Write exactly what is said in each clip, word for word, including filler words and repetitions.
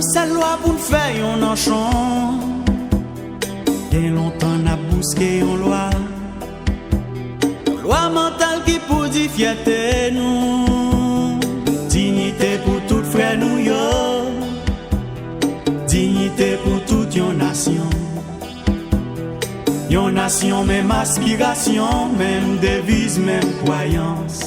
Sèl lwa pou n fè yon nanchon. Gen lontan n ap bouske yon lwa. Yon lwa mantal ki pou di fyète nou. Diyite pou tout frè nou yo. Diyite pou tout yon nasyon. Yon nasyon, menm aspirasyon, menm deviz, menm kwayans.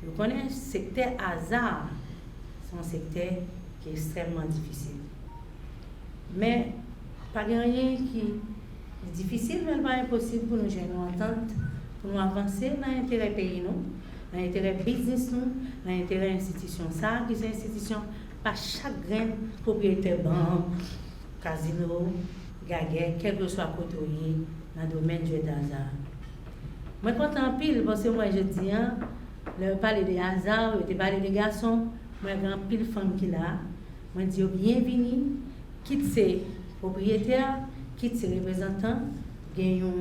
Nou konnen sektè aza se yon sektè ki ekstrèmman difisil. Men, pa gen anyen ki difisil, men l pa enposib pou nou jwenn yon antant, pou nou avanse nan enterè peyi nou, nan enterè biznis nou, nan enterè enstitisyon sa a, ki se enstitisyon pa chak grenn pwopriyetè bank, kazino, gagè, kèlkeswa kote w ye nan domèn jwèt aza a. Mwen kontan anpil paske m wè jodi a, lè yo pale de aza, yo te pale de gason, m wè gen anpil fanm ki la. Mwen di yo byenvini, kit se pwopriyetè, kit se reprezantan, gen yon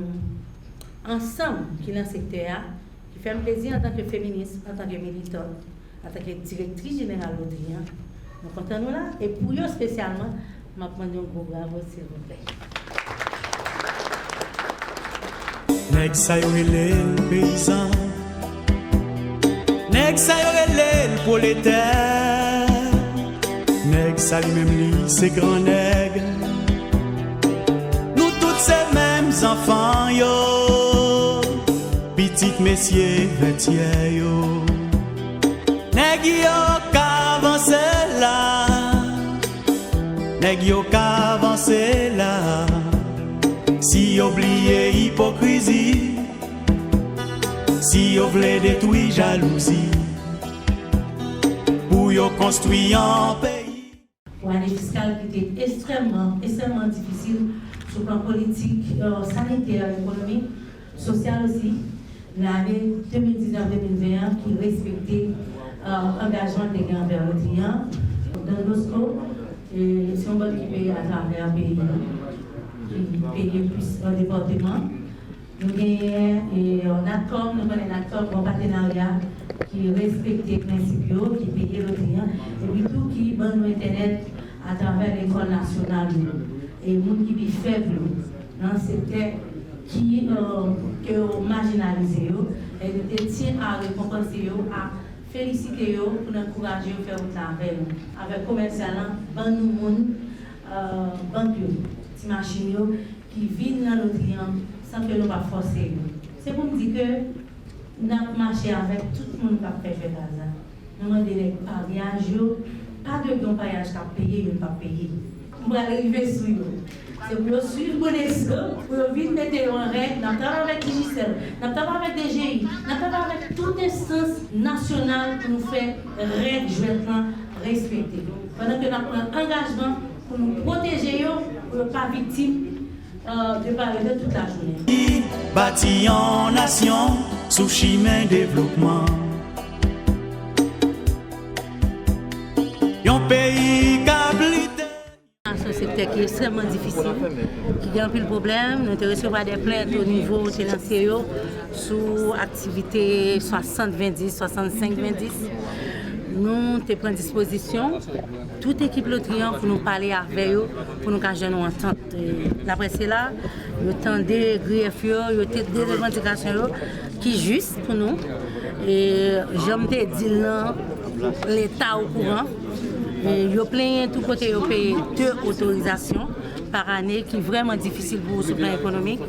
ansanm ki nan sektè a, ki fè m plezi antanke feminis, antanke militant, antanke direktris jeneral lotri a. Nou kontan nou la, e pou yo espesyalman, m ap mande yon gwo bravo, silvouplè. Nèg sa yo rele l peyizan. Nèg sa yo rele l pwoletè. Nèg sa li menm li se gran nèg. Nou tout se menm zanfan yo. Pitit mesye vètyè yo. Nèg yo ka vanse la. Nèg yo ka vanse la. Si yo bliye ipokrizi. Si yo vle detwi jalouzi. Pou yo konstwi yon peyi. Pou ane fiskal ki te ekstrèmman, ekstrèmman difisil sou plan politik, euh, sanitè, ekonomik, sosyal osi, nan ane de mil diznèf de mil ven an ki respekte, euh, angajman l te gen anvè lotri a. Don Bosco, e, se yon bann ki peye atravè peyi a, ki peye plis nan depatman. Nou genyen, e, Natcom, nou konnen Natcom gon patenarya ki respekte prensip yo, ki peye lotri a, epi tou ki ban nou entènèt atravè lekòl nasyonal yo. E moun ki pi fèb yo nan sektè ki, e, ke yo majinalize yo, e nou te tyen a rekonpanse yo, a felisite yo pou n ankouraje yo fè wout la avè nou. Avèk komèsyal lan, ban nou moun, e, bank yo, ti machin yo, ki vin nan lotri an san ke nou pa fòse yo. Se pou m di ke n ap mache avèk tout moun k ap fè jwèt aza. Nou mande nèg paryaj yo, pa de gen yon paryaj k ap peye, youn p ap peye. M pral rive sou yo. Se pou yo swiv bon egzanp, pou yo vin mete yo an règ. N ap travay avèk Digicel, n ap travay avèk D G I, n ap travay avèk tout enstans nasyonal pou nou fè règ jwèt lan respekte. Pandan ke n ap pran angajman pou nou pwoteje yo, pou yo pa viktim, euh, de pa rete tout lajounen. Bati yon nasyon sou chimen devlopman. Yon peyi k ap lite. Se yon sektè ki ekstrèmman difisil, ki gen anpil pwoblèm. Nou te resevwa de plent o nivo tenansye yo sou aktivite swasant ven dis, swasannsenk ven dis. Nou te pran dispozisyon, tout ekip lotri an, pou nou pale avè yo, pou nou ka jwenn yon antant. E, daprè sila, yo tande griyèf yo, yo tande revandikasyon yo, ki jis pou nou. E, jan m te di l lan, Leta okouran. E, yo plenyen tou kote yo peye de otorizasyon pa ane, ki vrèman difisil pou ou sou plan ekonomik.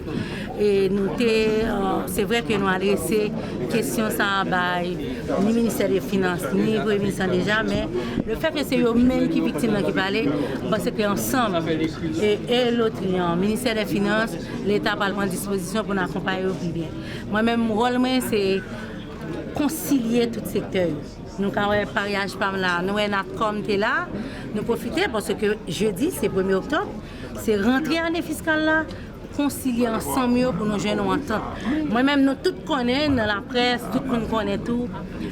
E nou te, euh, se vre ke nou adrese kesyon sa a bay ni Ministè de Finans, ni Premye Minis lan deja, men le fè ke se yo menm ki viktim nan ki pale, m panse ke ansanm, e, e lotri an, Ministè de Finans, Leta pral pran dispozisyon pou n akonpaye yo pi byen. Mwen menm, wòl mwen, se konsilye tout sektè yo. Nou ka wè paryaj pa m la, nou wè Natcom te la, nou pwofite, paske jedi, se premye oktòb, se rantre ane fiskal la, konsilye ansanm yo pou nou jwenn yon antant. Mwen menm, nou tout konnen, nan laprès, tout moun konnen tou,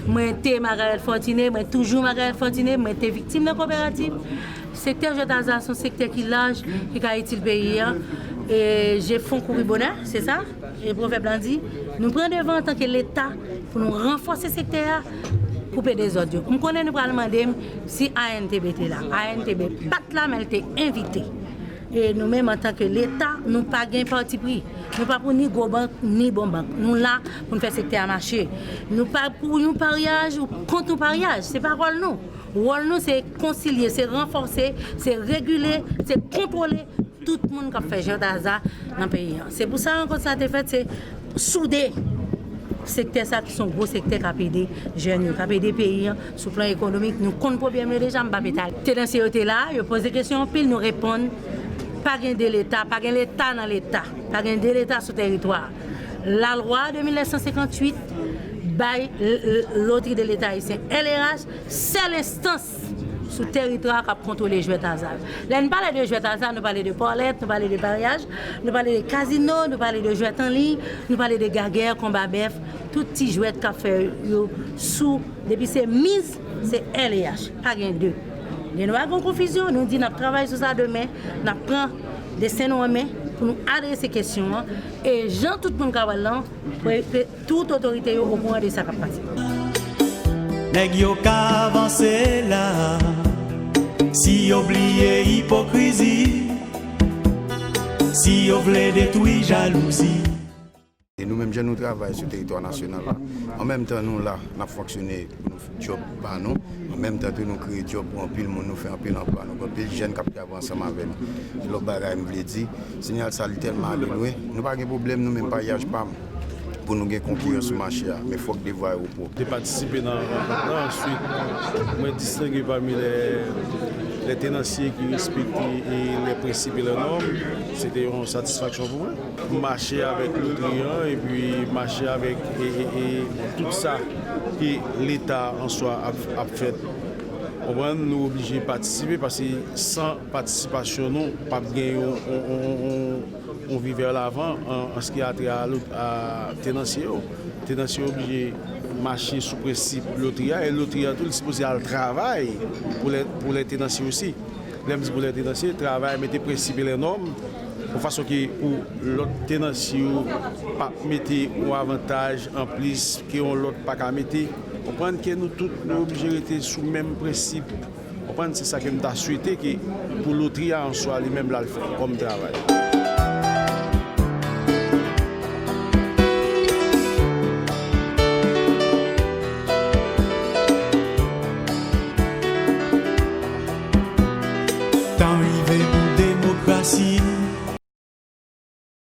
mwen te Margaret Fortuné, mwen toujou Margaret Fortuné, mwen te viktim nan koperativ. Sektè jwèt aza se yon sektè ki laj, ki ka itil peyi a. E je fon kouri bonè, se sa? E pwovèb lan di, nou pran devan antanke Leta pou nou ranfòse sektè a, koupe dezòd yo. M konnen nou pral mande m si A N T B te la. A N T B pa t la, men l te envite. E nou menm, antanke Leta, nou pa gen patipri. Nou pa pou ni gwo bank, ni bon bank. Nou la pou n fè sektè a mache. Nou pa pou yon paryaj ou kont yon paryaj. Se pa wòl nou. Wòl nou, se konsilye, se ranfòse, se regile, se kontwole tout moun k ap fè jwèt aza nan peyi an. Se pou sa rankont sa te fèt, se soude sektè sa ki se yon gwo sektè k ap ede jèn yo, k ap ede peyi an sou plan ekonomik. Nou konn pwoblèm yo deja, m p ap etale. Tenansye yo te la, yo poze kesyon anpil, nou reponn. Pa gen de Leta, pa gen Leta nan Leta, pa gen de Leta sou teritwa. Lalwa de mil nèf san senkantuit bay l-, l-, Loterie de l'État Haïtien, L R H, sèl enstans sou teritwa k ap kontwole jwèt aza yo. Lè n pale de jwèt aza, nou pale de pòlèt, nou pale de paryaj, nou pale de kazino, nou pale de jwèt an liy, nou pale de gagè, konba bèf, tout ti jwèt k ap fè yo sou, depi se miz, se L R H, pa gen de. Gen dwa gen konfizyon, nou di n ap travay sou sa demen, n ap pran desten nou an men pou nou adrese kesyon an, e jan tout moun ka wè l lan, pou, pou tout otorite yo okouran de sa k ap pase. Nèg yo ka avanse la, si yo bliye ipokrizi, si yo vle detwi jalouzi. E nou menm, jan nou travay sou teritwa nasyonal la, an menm tan nou la, n ap fonksyone pou nou fè djòb pa nou, an menm tan tou nou kreye djòb pou anpil moun, nou fè anpil anplwa, nou gen anpil jèn k ap travay ansanm avè nou. Lòt bagay m vle di, siyal sa li tèlman ale lwen, nou pa gen pwoblèm nou menm paryaj pa m pou nou gen konkirans sou mache a, men fòk devwa yo pwòp. Te patisipe nan rankont lan, answit mwen distenge pami lè, lè tenansye ki respekte e lè prensip e lè nòm, se te yon satisfaksyon pou mwen. Mache avèk lotri an, epi mache avèk e, e, e tout sa ke Leta an swa ap, ap fèt. Konprann, nou oblije patisipe, paske san patisipasyon nou, p ap gen yon, yon, yon, yon, yon vi vè lavan an, an se ki a trè a lot-, a tenansye yo. Tenansye yo oblije mache sou prensip lotri a, e lotri a tou, li sipoze al travay pou lè, pou lè tenansye osi. Lè m di pou lè tenansye, travay, mete prensip e lè nòm, yon fason ke pou lòt tenansye yo p ap mete yon avantaj anplis ke yon lòt pa ka mete. Konprann ke nou tout, nou oblije rete sou menm prensip. Konprann, se sa ke m ta swete ke pou lotri a an swa li menm l al fè kòm travay. Tan rive pou demokrasi